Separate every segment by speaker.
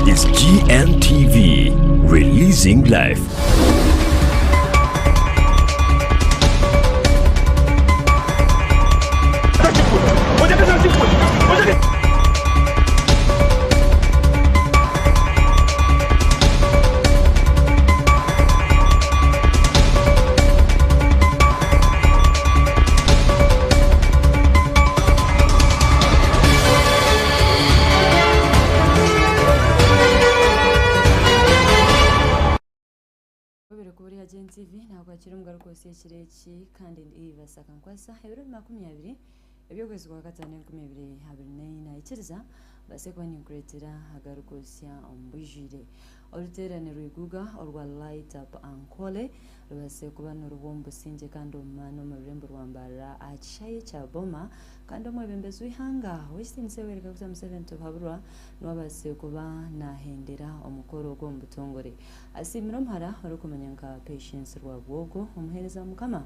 Speaker 1: is GNTV, releasing life.
Speaker 2: Webare kuba ori aha GNTV nakwakira omugaruka osi ekiro eki kandi ndi Eva Sakankwasa ebiro ni 20 eby'okwezi kwa kataano 2024 ikiriza mbaase kuba ninkureetera agarikwotsya omu bwijwire. Oruteerane rw'eiguga orwa Light Up Ankole rubaase kuba niruba omu busingye kandi omu maani omu rurembo rwa Mbarara aha kishaayi ekya Boma kandi omwebembezi w'eihanga Ow'ekitiinisa Yoweri Kaguta Museveni Tibuhaburwa niwe abaasize kuba nahendera omukoro ogu omu butongore. Asiimire omuhara orikumanywa nka Patience Rwabwogo omuheereza wa Mukama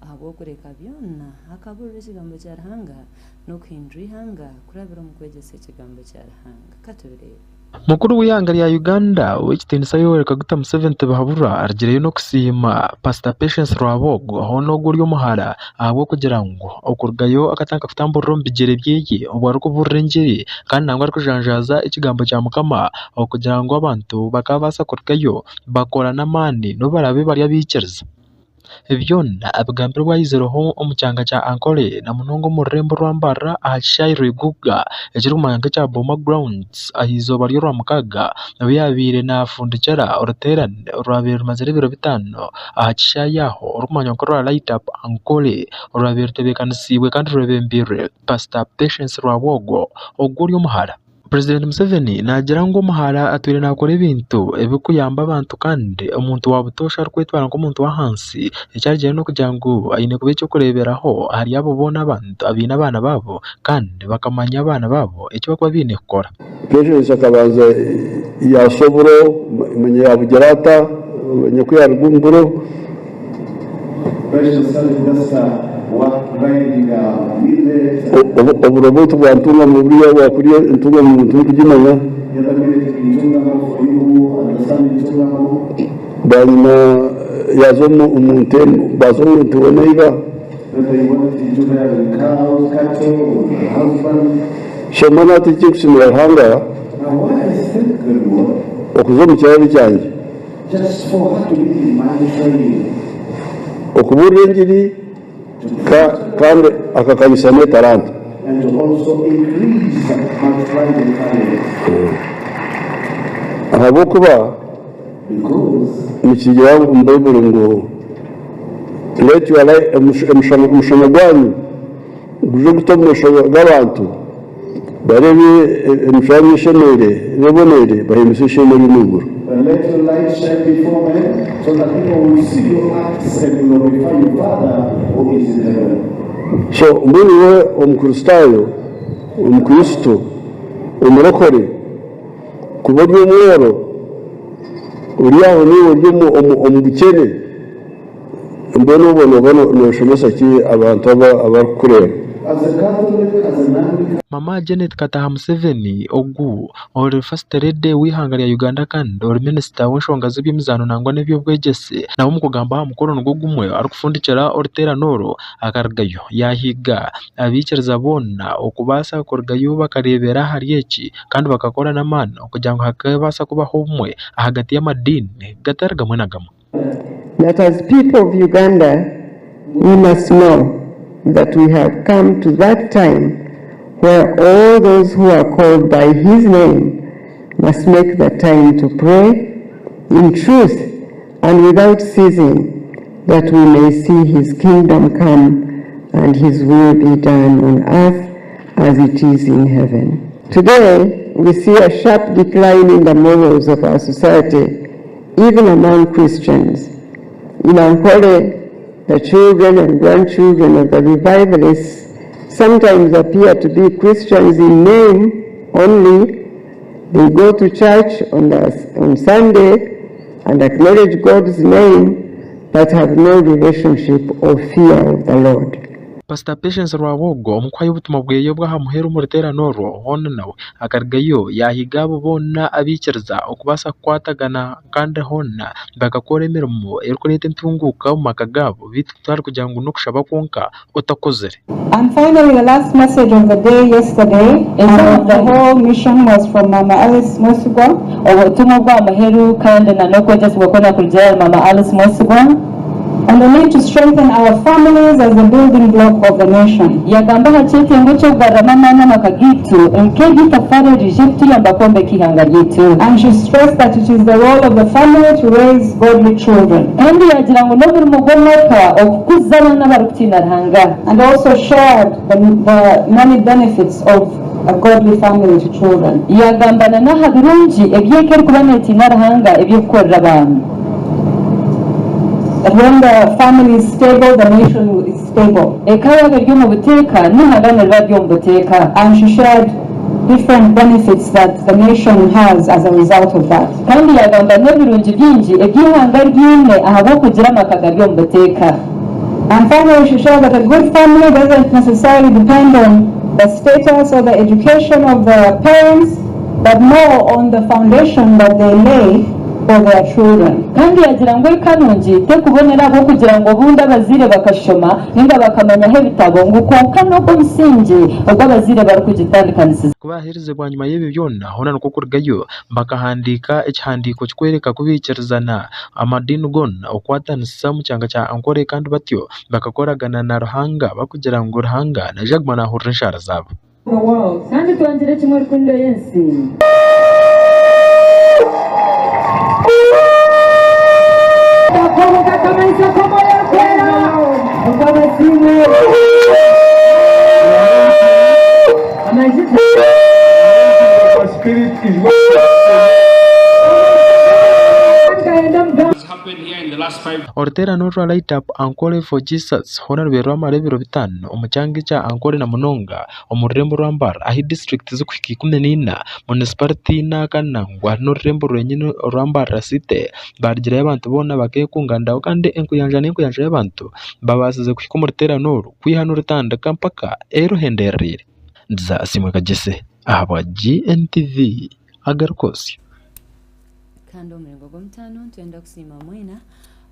Speaker 2: ahabw'okureka byona akabuurira ekigambo kya Ruhanga n'okuhindura eihanga kurabira omu kwegyesa ekigambo kya Ruhanga. Ka tubireebe.
Speaker 3: Mukuru w'eihanga rya Uganda Ow'ekitiinisa Yoweri Kaguta Museveni Tibuhaburwa arugireyo n'okusiima Pasita Patience Rwabwogo hoona ogwo ori omuhara ahabw'okugira ngu okurugayo akatandika kutamburira omu bigyere bye obwo arikubuurira engiri kandi nangwa arikujanjaaza ekigambo kya Mukama okugira ngu abantu bakaabaasa kurugayo bakora n'amaani n'obu baraabe bari abaikiriza. Byona abigambire obu aizireho omu kyanga kya Ankole na munonga omu rurembo orwa Mbarara aha kishaayi Rwiguga ekirikumanywa nk'ekya Boma Grounds aha izooba ry'Orwamukaaga obu yaabaire naafundikira oruteerane orwabaire rumazire ebiro bitaano aha kishaayi aho orurikumanywa nk'orwa Light Up Ankole orwabaire rutebeekanisiibwe kandi rwebembeirwe Pasita Patience Rwabwogo ogwo ori omuhara. Purezidenti Museveni naagira ngu omuhara atwire naakora ebintu ebirikuyamba abantu kandi omuntu wa butoosha arikwetwara nk'omuntu w'ahansi. Ekyarugire n'okugira ngu aine kuba eky'okureeberaho ahari abo boona abantu abaine abaana baabo kandi bakamanya abaana baabo eki barikuba baine kukora.
Speaker 4: Patience akabanza yaasa oburo, manya yaabugira ata, manya ku yaaruga omu buro. Oburo bwaitu bwa ntungamo buriya bwakurya entungamo timurikugimanya. Bwanyima yaaza omu nte baaza omu nte we na iba. So mbwenu hati ekinkusiimira Ruhanga okuza omu kirari kyangye. Okubuurira engiri kandi akakanyisa n'etalanta. Ahabw'okuba nikigira omu Baiburi ngu let your light, omushana gwanyu guje guti omu maisho g'abantu Bareebe emicwe yaanyu eshemeire n'eboneire, bahimbise Isheimwe ori omu iguru. So mbwenu iwe Omukristaayo, Omukristo, Omurokore, kuba ori omworo, ori aho naiwe ori omu bukyene, Mbwenu obwo nooba nooshomesa ki abantu abarikukureeba?
Speaker 3: Mama Janet Kataha Museveni ogu ori First Lady w'eihanga rya Uganda kandi ori minisita w'enshonga z'eby'emizaano nangwa n'eby'obwegyese nawe omu kugamba aha mukoro nigwo gumwe arikufundikira oruteerane oru akarugayo yaahiga abaikiriza boona okubaasa kurugayo bakareebera ahari eki kandi bakakora n'amaani okugira ngu hakabaasa kubaho obumwe ahagati y'amadiini gatari gamwe na gamwe.
Speaker 5: That as people of Uganda we must know that we have come to that time where all those who are called by his name must make the time to pray in truth and without ceasing that we may see his kingdom come and his will be done on earth as it is in heaven. Today, we see a sharp decline in the morals of our society, even among Christians. In Ankole, the children and grandchildren of the revivalists sometimes appear to be Christians in name only. They go to church on, the, on Sunday and acknowledge God's name, but have no relationship or fear of the Lord.
Speaker 3: Pasita Patience Rwabwogo omu kuhayo obutumwa bweye obw'aha muheru omu ruteerane orwo, hoona nawe akarugayo yaahiga abo boona abaikiriza okubaasa kukwatagana kandi hoona bakakora emirimo erikureeta entunguuka omu maka gaabo beitu kutari kugira ngu n'okushaba kwonka otakozire.
Speaker 6: And finally the last message of the day yesterday and of the whole mission was from Mama Alice Mwesigwa.
Speaker 7: Obutumwa obw'aha muheru kandi na n'okwegyesibwa kwona kurugiire ahari Mama Alice Mwesigwa.
Speaker 6: On the need to strengthen our families as the building block of the nation.
Speaker 7: Yagamba aha kyetengo ky'okugaruramu amaani amaka gaitu nk'eryo itafaari erije kutuyamba kwombeka eihanga ryaitu.
Speaker 6: And she stressed that it is the role of the family to raise godly children.
Speaker 7: Kandi yaagira ngu n'omurimo gw'amaka okukuza abaana abarikutiina Ruhanga.
Speaker 6: And also shared the the many benefits of a godly family to children.
Speaker 7: Yaagamba na n'aha birungi ebi eka erikuba neetiina Ruhanga eby'okukorera abaana.
Speaker 6: That when the family is stable, the nation is stable.
Speaker 7: Eka yaaba eri omu buteeka, n'eihanga niriba riri omu buteeka.
Speaker 6: And she shared different benefits that the nation has as a result of that.
Speaker 7: Kandi yaagamba n'ebirungi bingi ebi eihanga riine ahabw'okugira amaka gari omu buteeka.
Speaker 6: And finally she shared that a good family doesn't necessarily depend on the status or the education of the parents, but more on the foundation that they lay for their children.
Speaker 7: Kandi yaagira ngu eka nungi tekubonera ahabw'okugira ngu obundi abazaire bakashoma ninga bakamanyaho ebitabo ngu kwonka n'ogwo omusingi ogu abazaire barikugitandikanisiza.
Speaker 3: Ku baaherize bwanyima y'ebyo byona, hoona nikwo kurugayo bakahandiika ekihandiiko kirikworeka ku baikirizana amadiini goona okukwatanisa omu kyanga kya Ankole kandi batyo bakakoragana na Ruhanga barikugira ngu Ruhanga naija kuguma naahurira eshaara zaabo.
Speaker 7: Kandi twangire kimwe rukundo y'ensi. Akakobo k'akamanyitso k'Omwoyo Orikwera Mukama asiimwe. Amajuta.
Speaker 3: Oruteerane orwa Light Up Ankole for Jesus hoona rubaire rwamara ebiro bitaano omu kyanga ekya Ankole na munonga omu rurembo orwa Mbarara ahu disiturikiti zirikuhika 14, munisiparite ina kandi nangwa n'orurembo rwenyine orwa Mbarara City barugireyo abantu boona bakekunganiraho kandi enkuyanja n'enkuyanja y'abantu babaasize kuhika omu ruteerane oru kwiha nirutandika mpaka eruhendereire. Ndiza Asiimwe Kagyese ahabwa GNTV agarikwotsya.
Speaker 2: Kandi omu muringo gw'omutaano nitwenda kusiima mwena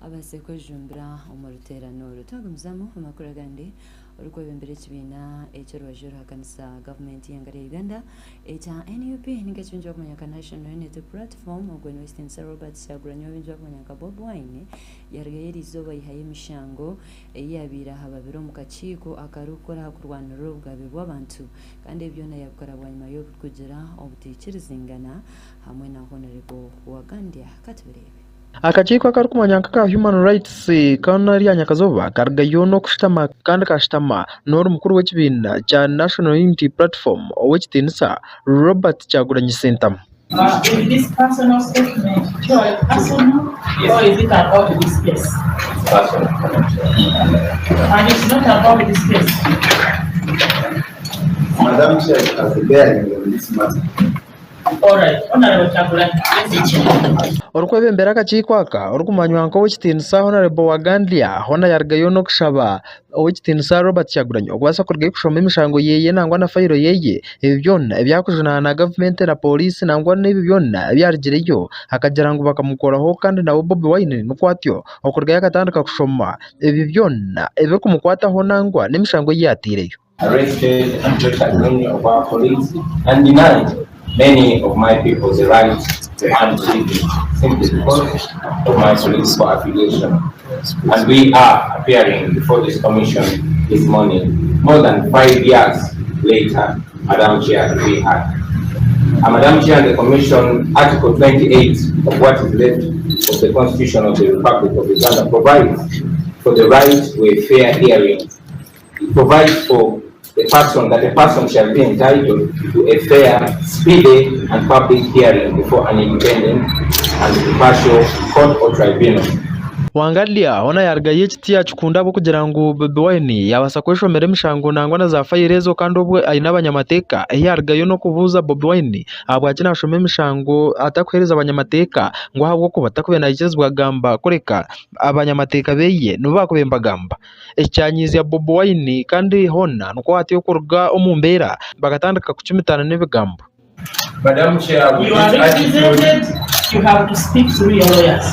Speaker 2: abaasize kwejumbira omu ruteerane oru. Twagumizamu amakuru agandi, Orikwebembera ekibiina eky'orubaju oruhakanisa gavumenti y'eihanga rya Uganda ekya NUP ninga eki baingi barikumanya nka National Unity Platform ogwo ni Ow'ekitiinisa Robert Kyagulanyi ou baingi barikumanya nka Bobi Wine yarugayo eriizooba yaihayo emishango ei yaabaire ahababire omu kakiiko akarikukora aha kurwanirira obugabe bw'abantu kandi ebi byona yabikora bwanyima y'okugira obutaikirizingana hamwe na Honourable Wagandya. Katubireebe.
Speaker 3: Akakiiko akarikumanywa nk'aka Human Rights koona erya nyakazooba karugayo n'okushutama kandi kashutama n'ori mukuru w'ekibiina kya National Unity Platform Ow'ekitiinisa Robert Kyagulanyi Ssentamu. Orikwebembera akakiiko aka orikumanywa nka Ow'ekitiinisa Hon Wagandya hoona yarugayo n'okushaba Ow'ekitiinisa Robert Kyagulanyi okubaasa kurugayo kushoma emishango ye nangwa na fayiro ye ebi byona ebi arikujunaana gavumenti na pooriisi nangwa n'ebi byona ebi yarugireyo akagira ngu bakamukoraho kandi nawe Bobi Wine nikwo atyo okurugayo akatandika kushoma ebi byona ebirikumukwataho nangwa n'emishango ei yaataireyo.
Speaker 8: arrested and tortured many of our colleagues and denied many of my people the right to earn a living simply because of my political affiliation. And we are appearing before this commission this morning, more than 5 years later, Madam Chair, we had. And Madam Chair, the Commission, Article 28 of what is left of the Constitution of the Republic of Uganda provides for the right to a fair hearing. It provides for the person that a person shall be entitled to a fair, speedy, and public hearing before an independent and impartial court or tribunal.
Speaker 3: Wangadya hoona yaarugayo ekiti yaakikunda ahabw'okugira ngu Bobi Wine yaabaasa kweshomera emishango nangwa na za fayiro ezo kandi obwo aine abanyamateeka. Eyi yaarugayo n'okubuuza Bobi Wine ahabwaki naashoma emishango atarikuheereza banyamateeka ngu ahabw'okuba tarikubaire naikirizibwa kugamba kureka abanyamateeka be nibo baakubaire nibagamba. Eki kyanyiizya Bobi Wine kandi hoona nikwo hati okuruga omu mbeera bakatandika kucumitana n'ebigambo.
Speaker 8: Madam Chair, with
Speaker 9: You are
Speaker 8: this attitude,
Speaker 9: represented, you have to speak through your lawyers.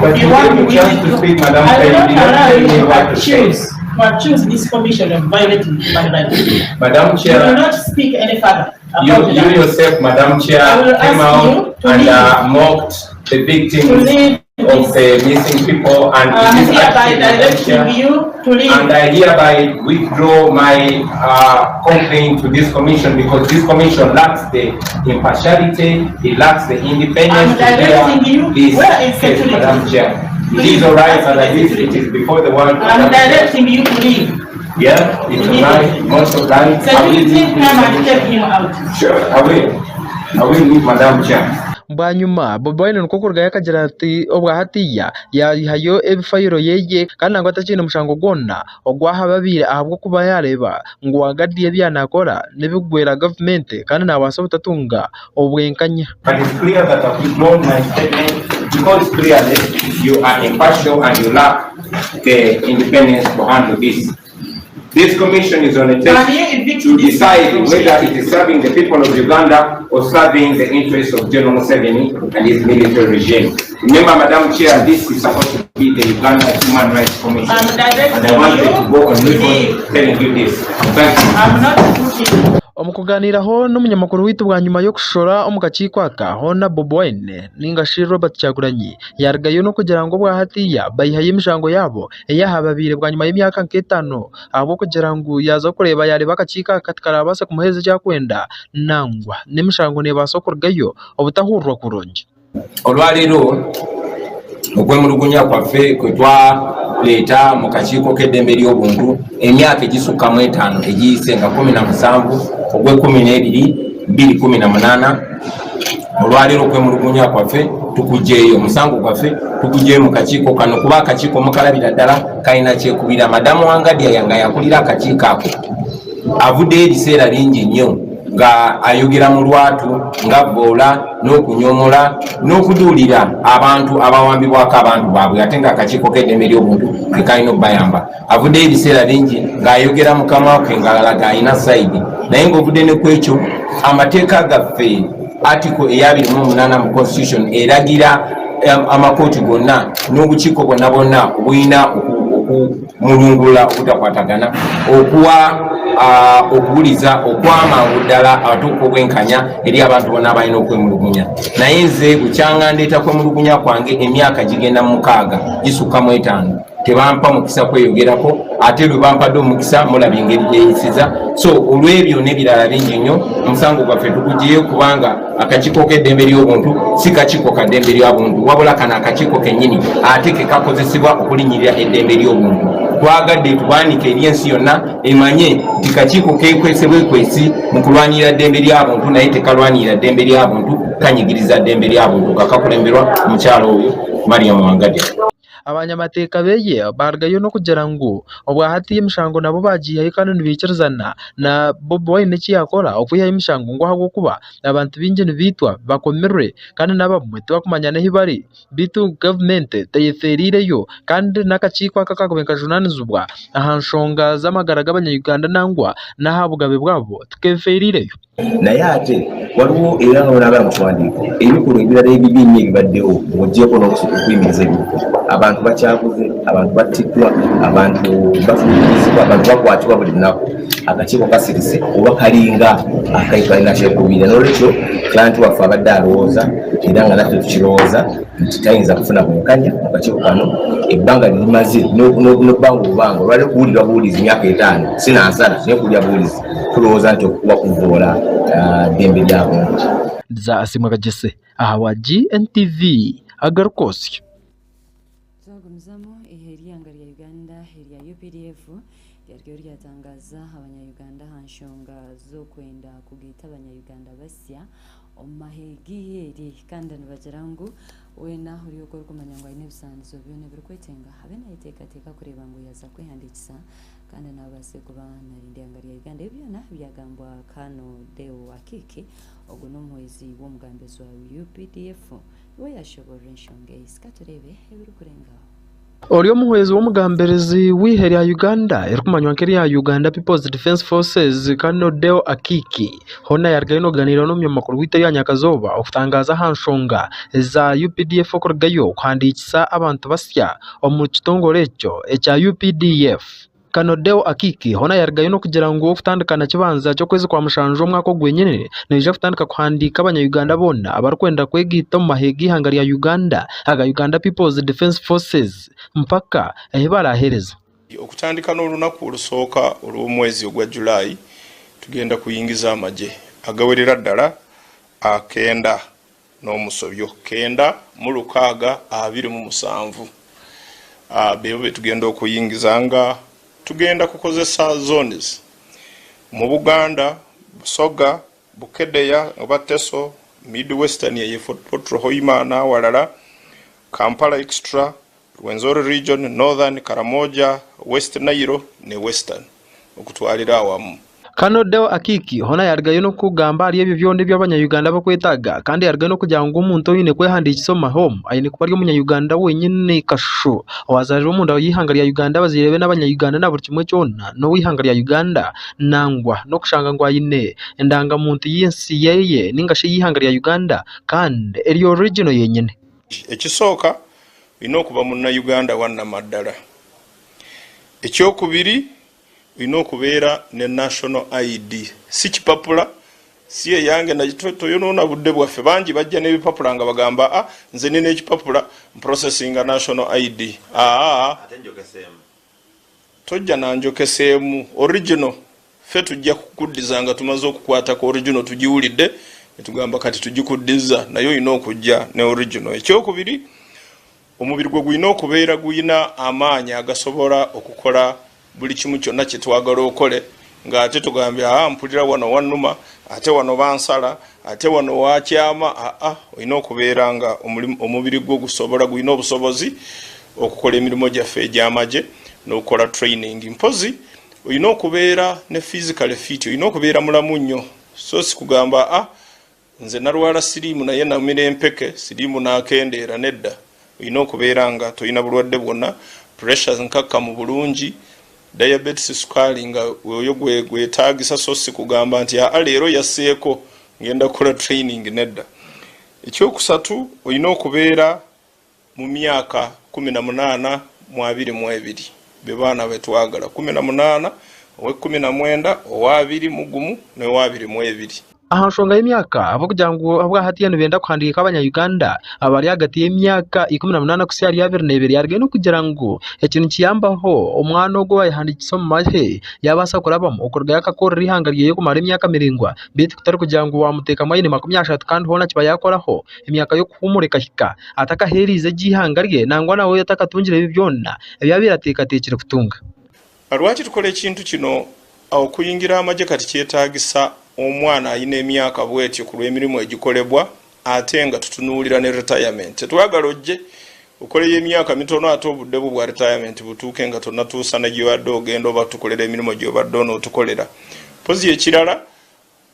Speaker 8: but
Speaker 9: You
Speaker 8: you
Speaker 9: want
Speaker 8: gave me
Speaker 9: to
Speaker 8: chance to speak, Madam
Speaker 9: I
Speaker 8: Chair,
Speaker 9: will
Speaker 8: you
Speaker 9: not
Speaker 8: did not
Speaker 9: allow
Speaker 8: tell
Speaker 9: you
Speaker 8: me
Speaker 9: to
Speaker 8: what to say.
Speaker 9: accuse, to accuse this commission of violating human rights.
Speaker 8: Madam
Speaker 9: You will
Speaker 8: Chair,
Speaker 9: not speak any further
Speaker 8: you,
Speaker 9: about
Speaker 8: you
Speaker 9: that.
Speaker 8: yourself, Madam Chair,
Speaker 9: I will
Speaker 8: came
Speaker 9: ask
Speaker 8: out
Speaker 9: you to
Speaker 8: and
Speaker 9: leave.
Speaker 8: mocked the
Speaker 9: To
Speaker 8: victims
Speaker 9: leave
Speaker 8: of
Speaker 9: this.
Speaker 8: the missing people and
Speaker 9: I'm
Speaker 8: with this
Speaker 9: hereby
Speaker 8: attitude, Madam Chair,
Speaker 9: directing you to leave.
Speaker 8: And I hereby withdraw my complaint to this commission because this commission lacks the impartiality, it lacks the independence
Speaker 9: I'm
Speaker 8: to hear
Speaker 9: directing you.
Speaker 8: this
Speaker 9: Where is
Speaker 8: case,
Speaker 9: security?
Speaker 8: Madam Chair. It is all right, but at least it is before the world.
Speaker 9: I'm
Speaker 8: Madam Chair.
Speaker 9: directing you to leave.
Speaker 8: Yeah, it's all right, most of right. I will
Speaker 9: Security,
Speaker 8: leave
Speaker 9: come and
Speaker 8: this
Speaker 9: take him out.
Speaker 8: Sure, I will. I will leave, Madam Chair.
Speaker 3: Bwanyima Bobi Wine nikwo kurugayo akagira ati obwa hatiiya yaihayo ebifayiro yeye kandi nangwa atakiine mushango gwona ogwahababiire ahabw'okuba yaareeba ngu Wagadi ebi yaanakora n'ebirikugwera gavumenti kandi naabaasa obutatunga obwenkanya.
Speaker 8: But it's clear that I've withdrawn my statement because clearly you are impartial and you lack the independence to handle this. This commission is on a
Speaker 9: Can
Speaker 8: test
Speaker 9: you evict
Speaker 8: to
Speaker 9: this
Speaker 8: decide
Speaker 9: man from
Speaker 8: whether it is serving the people of Uganda or serving the interests of General Museveni and his military regime. Remember, Madam Chair, this is supposed to be the Uganda Human Rights Commission.
Speaker 9: I'm
Speaker 8: And I
Speaker 9: directing
Speaker 8: wanted to
Speaker 9: you
Speaker 8: go on
Speaker 9: to
Speaker 8: record
Speaker 9: leave.
Speaker 8: telling you this. Thank you.
Speaker 9: I'm not putting
Speaker 3: Omu kugaaniiraho n'omunyamakuru waitu bwanyima y'okushora omu kakiiko aka, hoona Bobi Wine nainga shi Robert Kyagulanyi yaarugayo n'okugira ngu obwa hatiiya baihayo emishango yaabo eyahababaire bwanyima y'emyaka nk'etaano ahabw'okugira ngu yaaza kureeba yaareeba akakiiko aka tikarabaasa kumuheereza eki arikwenda nangwa n'emishango neebaasa kurugayo obutahurirwa kurungi.
Speaker 8: Olwaleero okwemulugunya kwaffe kwe twaleeta mu kakiiko k'eddembe ly'obuntu emyaka egisukka mu etaano egiyise nga 17 ogw'ekkumi n'ebiri 2018, olwaleero okwemulugunya kwaffe tukuggyeyo, omusango gwaffe tuguggyeyo mu kakiiko kano kuba akakiiko mukalabira ddala kalina kyekubira. Madamu Wangadya nga yakulira akakiiko ako avuddeyo ebiseera bingi nnyo nga ayogera mu lwatu ng'avvoola n'okunyomola n'okuduulira abantu abawambibwako abantu baabwe, ate ng'akakiiko k'eddembe ly'obuntu ke kalina okubayamba. Avuddeyo ebiseera bingi ng'ayogera mu kamwa ke ng'alaga alina side, naye ng'ovudde ne ku ekyo, amateeka gaffe, article eya 28 mu constitution eragira amakooti gonna n'obukiiko bwonna bwonna obulina okumulungula obutakwatagana okuwa okuwuliza okwamangu ddala ate okwobwenkanya eri abantu bonna abalina okwemulugunya. Naye nze bukyanga ndeeta kwemulugunya kwange emyaka gigenda mu 6, gisukka mu etaano, tebampa mukisa kweyogerako, ate lwe bampadde omukisa mulaba engeri gyeyisiza. So olw'ebyo n'ebirala bingi nnyo, omusango gwaffe tuguggyeyo kubanga akakiiko k'eddembe ly'obuntu si kakiiko ka ddembe ly'obuntu, wabula kano akakiiko kennyini ate ke kakozesebwa okulinnyirira eddembe ly'obuntu. Twagadde tubaanike eri ensi yonna emanye nti kakiiko keekwese bwekwesi mu kulwanirira ddembe ly'abuntu, naye tekalwanirira ddembe ly'abuntu, kanyigiriza ddembe ly'abuntu nga kakulemberwa omukyalo oyo Mariam Wangadya.
Speaker 3: Abanyamateeka beye baarugayo n'okugira ngu obwa hati emishango nabo baagiihayo kandi nibaikirizana na Bobi Wine eki yaakora okwihayo emishango ngu ahabw'okuba abantu baingi nibaitwa bakomirwe kandi n'abamwe tibakumanya n'ahu bari beitu gavumenti teyefeereireyo kandi n'akakiiko aka akakubaire nikajunaanizibwa aha nshonga z'amagara g'abanya-Uganda nangwa n'aha bugabe bwabo tikefeereireyo.
Speaker 10: Naye ate waliwo era nga bw'onaabala mu kiwandiiko ebikolwa ebirala ebibi ennyo ebibaddewo ng'oggyeeko n'okuyimiriza ebiruka. Abantu bakyabuze, abantu battiddwa, abantu batulugunyizibwa, abantu bakwatibwa buli lunaku. Akakiiko kasirise oba kalinga akali kalina kyekubiira. N'olwekyo client waffe abadde alowooza era nga naffe tukirowooza nti tayinza kufuna bwenkanya mu kakiiko kano ebbanga lirimaze n'obbanga obubanga olwali okuwulirwa buwulizi myaka 5 sinansala naye okuwulira buwulizi tulowooza nti okuba kuvvoola ddembe ly'abantu.
Speaker 3: Za Asimwe Kagyese ahabwa GNTV Agarikosyo.
Speaker 2: Twagumizamu eihe ry'eihanga rya Uganda erya UPDF ryaryo ryatangaza abanya-Uganda aha nshonga z'okwenda kugaita abanya-Uganda basya omu mahe g'eihe eri kandi nibagira ngu weena ori okwo orikumanya ngu aine ebisaanizo byona ebirikwetenga abe nayeteekateeka kureeba ngu yaaza kwehandiikisa kandi naabaase kuba narinda eihanga rya Uganda. Ebi byona byagambwa Kano Deo Akiiki, ogu n'omuhwezi w'omugambizi wa UPDF niwe yaashoboorora enshonga ezi. Ka tureebe ebirikurengaho.
Speaker 3: Ori omuhwezi w'omugambirizi w'eihe rya Uganda erikumanywa nk'erya Uganda People's Defence Forces Colonel Deo Akiiki hoona yarugayo n'okuganiira n'omunyamakuru waitu erya nyakazooba okutangaaza aha nshonga za UPDF okurugayo kuhandiikisa abantu basya omu kitongore ekyo ekya UPDF. Kano Deo Akiiki hoona yarugayo n'okugira ngu okutandika na kibanza ky'okwezi kwa mushanju omwaka ogu gwenyine naija kutandika kuhandiika abanya-Uganda boona abarikwenda kwegaita omu mahe g'eihanga rya Uganda aga Uganda People's Defence Forces mpaka ahi baraheereza.
Speaker 11: Okutandika n'olunaku olusooka olw'omwezi ogwa July tugenda kuyingiza amagye agawerera ddala akenda n'omusobyo kenda mu lukaaga 27. Beebo betugenda okuyingiza nga tugenda kukozesa zones mu Buganda, Busoga, Bukedea oba Teso, Mid Western eye Fort Portal, Hoima n'awalala, Kampala Extra, Rwenzori Region, Northern, Karamoja, West Nile ne Western okutwalira awamu.
Speaker 3: Kano Deo Akiiki hoona yarugayo n'okugamba ahari ebyo byona ebi abanya-Uganda barikwetaaga kandi yarugayo n'okugira ngu omuntu oine kwehandiikisa omu mahome aine kuba ari omunya-Uganda wenyine kashusho owazaarirwe omunda y'eihanga rya Uganda abazaire be n'abanya-Uganda na buri kimwe kyona n'ow'eihanga rya Uganda nangwa n'okushanga ngu aine endanga-muntu y'ensi yeye ninga shi ey'eihanga rya Uganda kandi eri original yenyine.
Speaker 11: Ekisooka Olina okuba Munnayuganda wa nnamaddala. Ekyokubiri, olina okubeera ne National ID. Si kipapula, si eyange na toyonoona budde bwaffe. Bangi bajja n'ebipapula nga bagamba, ah, nze nina ekipapula mprocessinga National ID. Aa, tojja na njokeseemu, original. Ffe tujja kukuddiza nga tumaze okukwatako original tugiwulidde ne tugamba kati tugikuddizza naye olina okujja ne original. Ekyokubiri, omubiri gwo gulina okubeera gulina amaanyi agasobola okukola buli kimu kyonna kye twagala okole ng'ate tugambye aa mpulira wano wannuma ate wano bansala ate wano wakyama aa olina okubeera nga omubiri gwo gusobola gulina obusobozi okukola emirimu gyaffe egy'amagye n'okukola training mpozi Olina okubeera ne physically fit, olina okubeera mulamu nnyo so si kugamba ah nze nalwala siriimu naye namira empeke siriimu n'akendeera nedda. Olina okubeera nga tolina bulwadde bwonna, pressure nkakkamu bulungi, diabetes, sukaali nga oyo gwetaagisa so si kugamba nti aa leero yasseeko ngenda kukola training nedda. Ekyokusatu olina okubeera mu myaka 18 mu 22 be baana be twagala, 18, ow'ekumi na mwenda, owa abiri mu gumu n'owa abiri mu ebiri.
Speaker 3: Aha nshonga y'emyaka, ahabw'okugira ngu obwahati nibenda kuhandiika abanya-Uganda abari ahagati y'emyaka 18 kuhitsya ahari 22 hariho n'okugira ngu eki nikiyambaho omwana ogwo owayehandiikisa omu mahe yaabaasa kurabamu okurugayo akakorera eihanga ryeye kumara emyaka miraingwa beitu kutari kugira ngu waamuteekamu aine 30 kandi hoona kiba yaakoraho emyaka y'okuhuumura ekahika atakaheereize gye eihanga rye nangwa nawe atakatungire ebyo byona ebi abaire ateekateekire kutunga.
Speaker 11: Lwaki tukola ekintu kino? Okuyingira amagye kati kyetaagisa omwana alina emyaka bwetyo ku lw'emirimu egikolebwa ate nga tutunuulira ne retirement. Tetwagala ojje okoleyo emyaka mitono ate obudde bwo bwa retirement butuuke nga tonatuusa na gy'obadde ogenda oba tukolera emirimu gy'obadde onootukolera. Mpozzi ekirala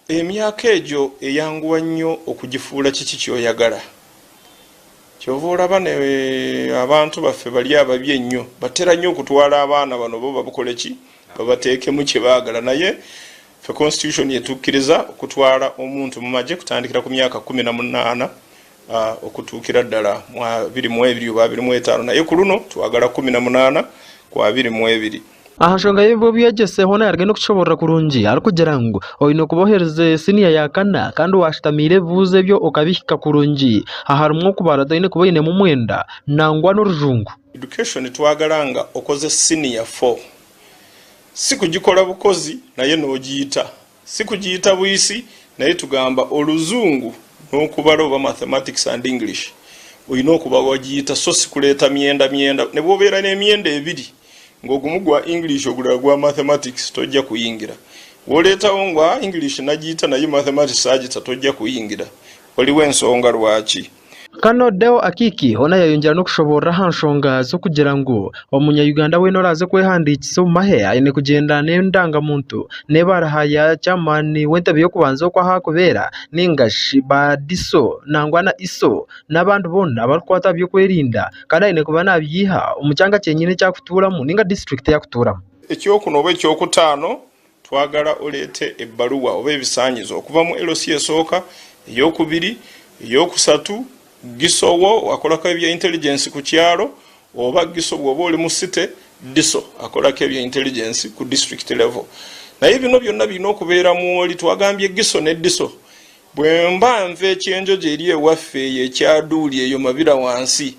Speaker 11: Emyaka egyo eyanguwa nnyo okugifuula kiki ky'oyagala. Ky'ova olaba ne abantu baffe bali ababi ennyo batera nnyo okutwala abaana bano bo babukole ki? Babateekemu kye baagala. Naye ffe Constitution etukkiriza okutwala omuntu mu magye kutandikira ku myaka 18 okutuukira ddala mu 22 oba 25 naye ku luno twagala 18 ku 22.
Speaker 3: Aha nshonga y'eby'obwegyese hoona yarugayo n'okushoboorora kurungi arikugira ngu oine kuba oherize siniya ya kana kandi waashutamiire ebibuuzo ebyo okabihika kurungi aharimu okubara toine kuba oinemu mwenda nangwa n'orujungu.
Speaker 11: Education twagala nga okoze siniya fo si kugikola bukozi naye n'ogiyita Si kugiyita buyisi naye tugamba oluzungu n'okubala oba mathematics and English olina okuba wagiyita so si kuleeta myenda myenda. Ne bw'obeera n'emyenda ebiri ng'ogumu gwa English ogulala gwa mathematics tojja kuyingira. Bwoleetawo ngu ah, English nagiita naye Mathematics saagita tojja kuyingira. Waliwo ensonga lwaki.
Speaker 3: Kano Deo Akiiki hoona yayongyera n'okushoboorora aha nshonga z'okugira ngu omunya-Uganda weena oraaze kwehandiikisa omu mahe aine kugyenda n'endangamuntu n'ebaruha ya chairman w'entebe y'okubanza oku ahu arikubeera ninga shi ba DISO nangwa na ISO n'abandi boona abarikukwata aha by'okwerinda kandi aine kuba nabyiha omu kyanga kyenyine eki arikutuuramu ninga disiturikiti ei arikutuuramu.
Speaker 11: Ekyokuna oba ekyokutaano, Twagala oleete ebbaluwa oba ebisaanyizo okuva mu LC esooka, ey'okubiri, ey'okusatu, GISO wo akolako ebya intelligence ku kyalo oba GISO bw'oba oli mu city, DISO akolako ebya intelligence ku district level. Naye bino byonna birina okubeera mwoli. Twagambye GISO ne DISO. Bwe mba nva e Kyenjojo eri ewaffe eyo e Kyaduuli eyo Mabira wansi,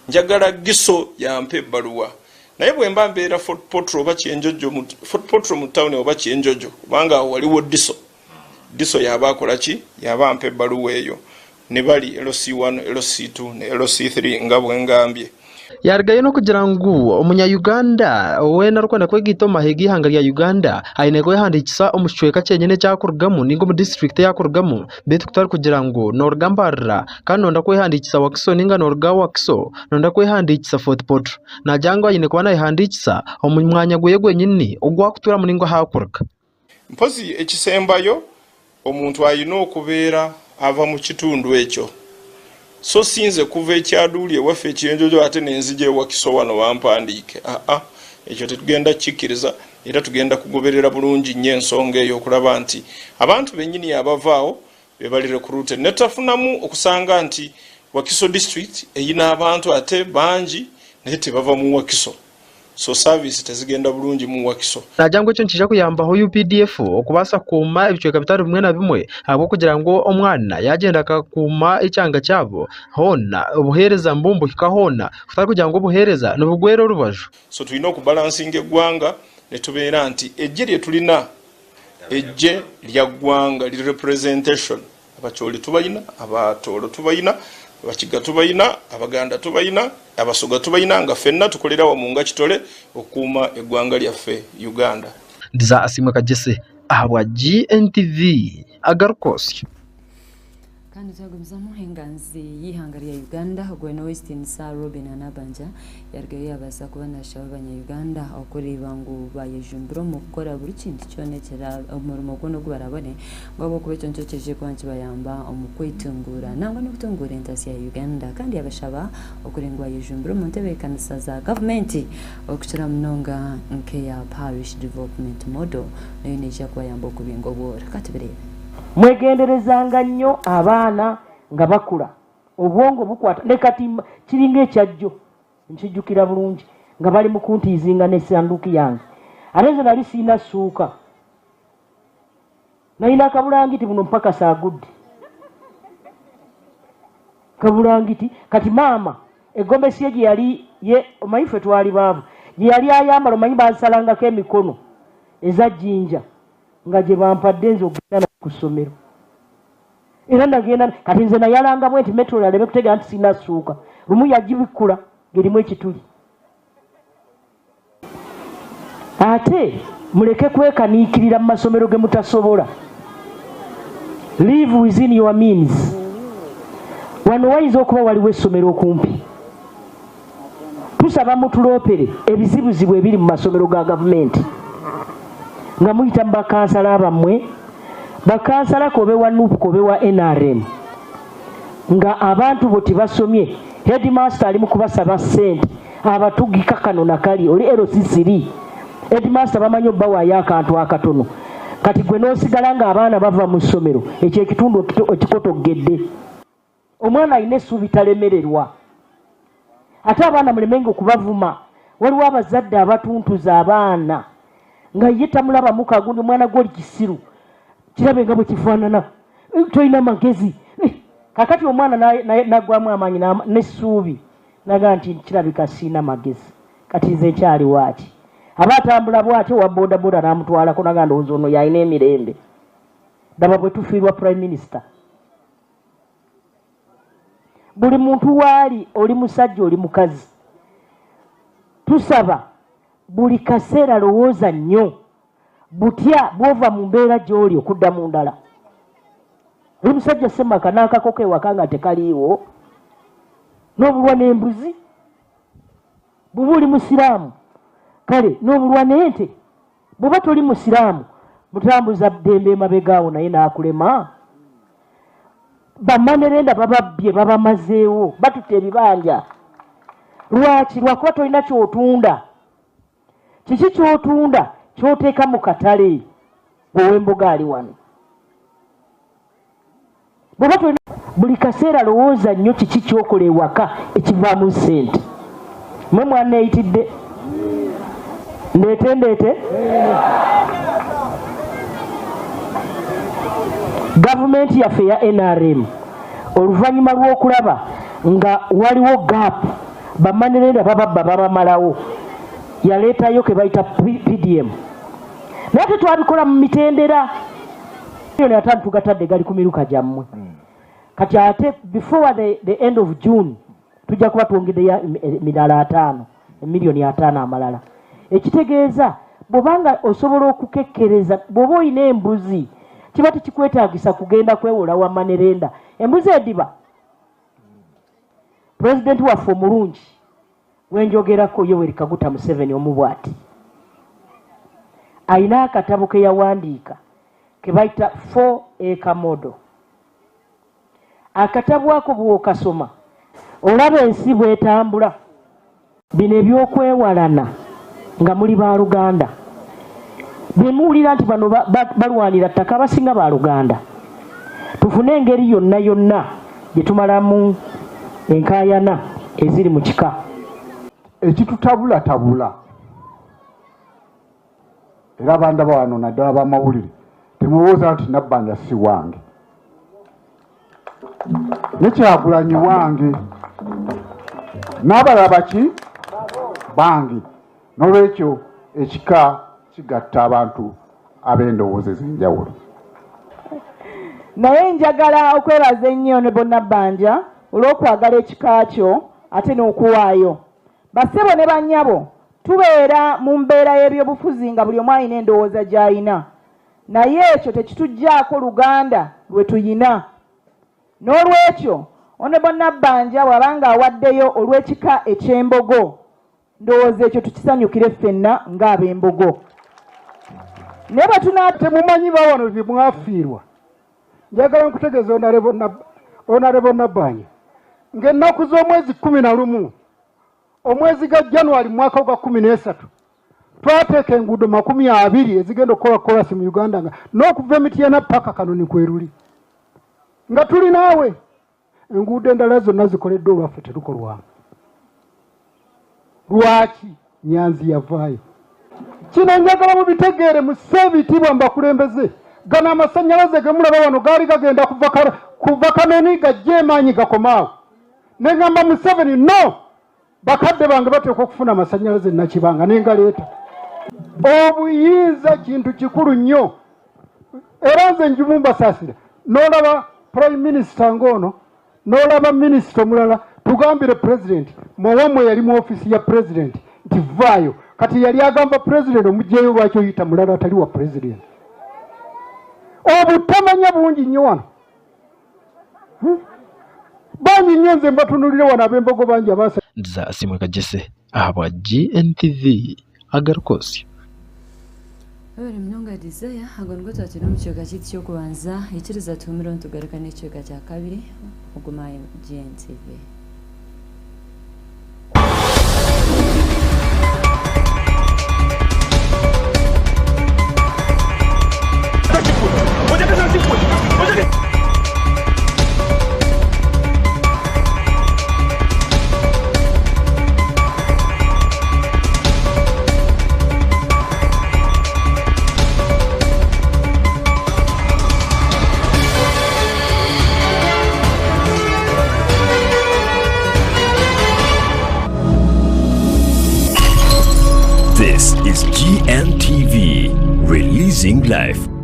Speaker 11: njagala GISO y'ampa ebbaluwa. Naye bwemba mbeera Fort Portal oba Kyenjojo mu Fort Portal mu town oba Kyenjojo kubanga awo waliwo DISO. DISO yaba akola ki? Yaba ampa ebbaluwa eyo ne bali LC1, LC2 ne LC3 nga bwe ngambye.
Speaker 3: Yarugayo n'okugira ngu omunya-Uganda weena orikwenda kwegaita omu mahe g'eihanga rya Uganda aine kwehandiikisa omu kicweka kyenyine eki arikurugamu ninga omu disiturikiti ei arikurugamu beitu kutari kugira ngu nooruga Mbarara kandi nooyenda kwehandiikisa Wakiso ninga nooruga Wakiso nooyenda kwehandiikisa Fort Portal. Naagira ngu aine kuba naayehandiikisa omu mwanya gwe gwenyini ogu arikutuuramu nainga ahu arikuruga.
Speaker 11: Mpozi ekisembayo omuntu alina okubeera ava mu kitundu ekyo so si nze kuva e Kyaduuli ewaffe e Kyenjojo ate ne nzija e Wakiso wano bampandiike aa ekyo tetugenda kukikiriza era tugenda kugoberera bulungi nnyo ensonga eyo okulaba nti abantu bennyini abava awo be bali recruited ne tutafunamu okusanga nti Wakiso district eyina abantu ate bangi naye tebava mu Wakiso so service tezigenda bulungi mu Wakiso.
Speaker 3: Naagira ngu ekyo nikiija kuyambaho UPDF okubaasa kukuuma ebicweka bitari bimwe na bimwe ahabw'okugira ngu omwana yaagyenda akakuuma ekyanga kyabo hoona obuheereza nibubuhika hoona kutari kugira ngu obuheereza nibugwera orubaju.
Speaker 11: So tulina okubalansinga eggwanga netubeera nti eggye lyetulina Eggye lya ggwanga liri representation, Abacholi tubalina, Abatooro tubalina, Abakiga tubalina, Abaganda tubalina, Abasoga tubalina nga ffenna tukolera wamu nga kitole okukuuma eggwanga lyaffe Uganda.
Speaker 3: Ndiza Asiimwe Kagyese ahabwa GNTV Agarikosyo.
Speaker 2: Kandi twagumizamu enganzi y'eihanga rya Uganda ogwo n'ow'ekitiinisa Robinah Nabbanja yarugayo yabaasa kuba nashaba abanya Uganda okureeba ngu bayejumbira omu kukora buri kintu kyona omurimo gwona ogu barabone ngu ahabw'okuba ekyo nikyo kiraije kuba nikibayamba omu kwetunguura nangwa n'okutunguura entasya ya Uganda kandi yabashaba okureeba ngu bayejumbira omu ntebeekanisa za gavumenti okukira munonga nk'eya Parish Development Model nayo neija kubayamba okubinga obworo. Ka tubireebe.
Speaker 12: Mwegenderezanga nnyo abaana nga bakula. Obwongo bukwata ne kati kiringa ekyajjo nkijjukira bulungi nga bali mu kuntiizinga n'essanduuki yange ate nze nali sirina ssuuka nalina akabulangiti buno mpaka saagudde kabulangiti kati maama egomesi ye gye yali ye omanyi ffe twali baavu gye yali ayambala omanyi bansalangako emikono eza jjinja nga gye bampadde nze okugenda nayo ku ssomero era nagenda kati nze nayalanga bwe nti metro aleme kutegeera nti sirina ssuuka lumu yagibikkula ng'erimu ekituli ate muleke kwekaniikirira mu masomero ge mutasobola live within your means wano wayinza okuba waliwo essomero okumpi Tusaba mutuloopere ebizibuzibu ebiri mu masomero ga gavumenti nga muyita mu bakansala bammwe, bakansala k'obe wa nup k'obe wa nrm nga abantu bo tebasomye, headmaster ali mu kubasaba ssente abatugika kano na kali, oli LC3 headmaster bamanyi obbawaayo akantu akatono kati gwe n'osigala ng'abaana bava mu ssomero ekyo ekitundu okikotoggedde. Omwana alina essuubi talemererwa. Ate abaana mulemenga okubavuma. Waliwo abazadde abatuntuza abaana nga ye tamulabamu kagundi omwana gwe oli kisiru kirabe nga bwe kifaanana eh, tolina magezi eh, kakati omwana nagwamu amaanyi n'essuubi naga nti kirabika siina magezi kati nze nkyali waaki aba atambula bwati owa bodaboda n'amutwalako naga ndowooza ono yalina emirembe daba bwe tufiirwa prime minister Buli muntu waali, oli musajja oli mukazi, tusaba buli kaseera lowooza nnyo. Butya bw'ova mu mbeera gy'oli okudda mu ndala? Oli musajja ssemaka n'akakoko ewaka nga tekaliiwo, n'obulwa n'embuzi. Bw'oba oli Musiraamu, kale n'obulwa n'ente. Bw'oba toli Musiraamu, mutambuza ddembe emabega awo naye n'akulema. Bamanerenda bababbye, babamazeewo, batutte ebibanja. Lwaki? Lwakuba tolina ky'otunda. Kiki ky'otunda ky'oteeka mu katale gwe ow'emboga ali wano? Bw'oba tolina buli kaseera lowooza nnyo kiki ky'okola ewaka ekivaamu ssente. Mwe mwanneeyitidde ndeete ndeete gavumenti yaffe eya nrm oluvannyuma lw'okulaba nga waliwo gaapu bamanerenda bababba babamalawo yaleetayo ke bayita PDM naye ate twabikola mu mitendera Milioni ataano tugatadde gali ku miruka gyammwe hmm. Kati ate before the, the end of June tujja kuba twongeddeyo emirala ataano emiliyoni ataano amalala ekitegeeza bw'obanga osobola okukekkereza bw'oba olina embuzi kiba tekikwetaagisa kugenda kwewola wa manerenda embuzi ediba pulezidenti waffe omulungi gwenjogerako Yoweri Kaguta Museveni omu bwati alina akatabo ke yawandiika ke bayita 4 acre model. Akatabo ako bw'okasoma olaba ensi bw'etambula. Bino eby'okwewalana nga muli baaluganda, bye muwulira nti bano balwanira ttaka abasinga baaluganda. Tufune engeri yonna yonna gye tumalamu enkaayana eziri mu kika.
Speaker 13: Ekitutabulatabula era abandaba wano naddala bamawulire temulowooza nti Nabbanja si wange ne Kyagulanyi wange n'abalala baki bange n'olwekyo ekika kigatta abantu ab'endowooza ez'enjawulo.
Speaker 14: Naye njagala okwebaza ennyo Honorable Nabbanja olw'okwagala ekika kyo ate n'okuwaayo. Bassebo ne bannyabo, tubeera mu mbeera y'ebyobufuzi nga buli omu alina endowooza gy'alina naye ekyo tekituggyaako luganda lwe tuyina. N'olwekyo Honorable Nabbanja bw'aba ng'awaddeyo olw'ekika eky'Embogo, Ndowooza ekyo tukisanyukire ffenna ng'ab'Embogo. Naye bwe tuna.
Speaker 13: Temumanyi bawano bye mwafiirwa. Njagala nkutegeeza Honorable Nabbanja ng'ennaku z'omwezi 11 omwezi ga January mu mwaka gwa 13 twateeka enguudo 20 ezigenda okukola kolasi mu Uganda nga n'okuva e Mityana paka Kanoni kweruli nga tuli naawe. Enguudo endala zonna zikoleddwa olwaffe terukolwamu. Lwaki Nyanzi yavaayo? Kino njagala mubitegeere, musse ebitiibwa mu bakulembeze. Gano amasannyalaze ge mulaba wano gaali gagenda kuva Kanoni gajje emaanyi gakome awo. Ne ngamba Museveni no, bakadde bange bateekwa okufuna amasannyalaze Nakibanga ne ngaleeta. Obuyinza kintu kikulu nnyo era nze njumu mbasaasira n'olaba prime minister ng'ono n'olaba minisita omulala tugambire president mwewamwe yali mu ofiisi ya president nti vaayo kati yali agamba president omugyeyo lwaki oyita mulala atali wa president obutamanya bungi nnyo wano hmm? Bangi nnyo nze mbatunulire wano ab'embogo bangi abasa
Speaker 3: Nza Simwe Kagese ahabwa GNTV Agarukosyo.
Speaker 2: Webare munonga Desire, ago nigo twatwire omu kicweka kyaitu ky'okubanza. Ikiriza tuhumire nitugaruka n'ekicweka kya kabiri. Ogume aha GNTV.
Speaker 1: This is GNTV, releasing life.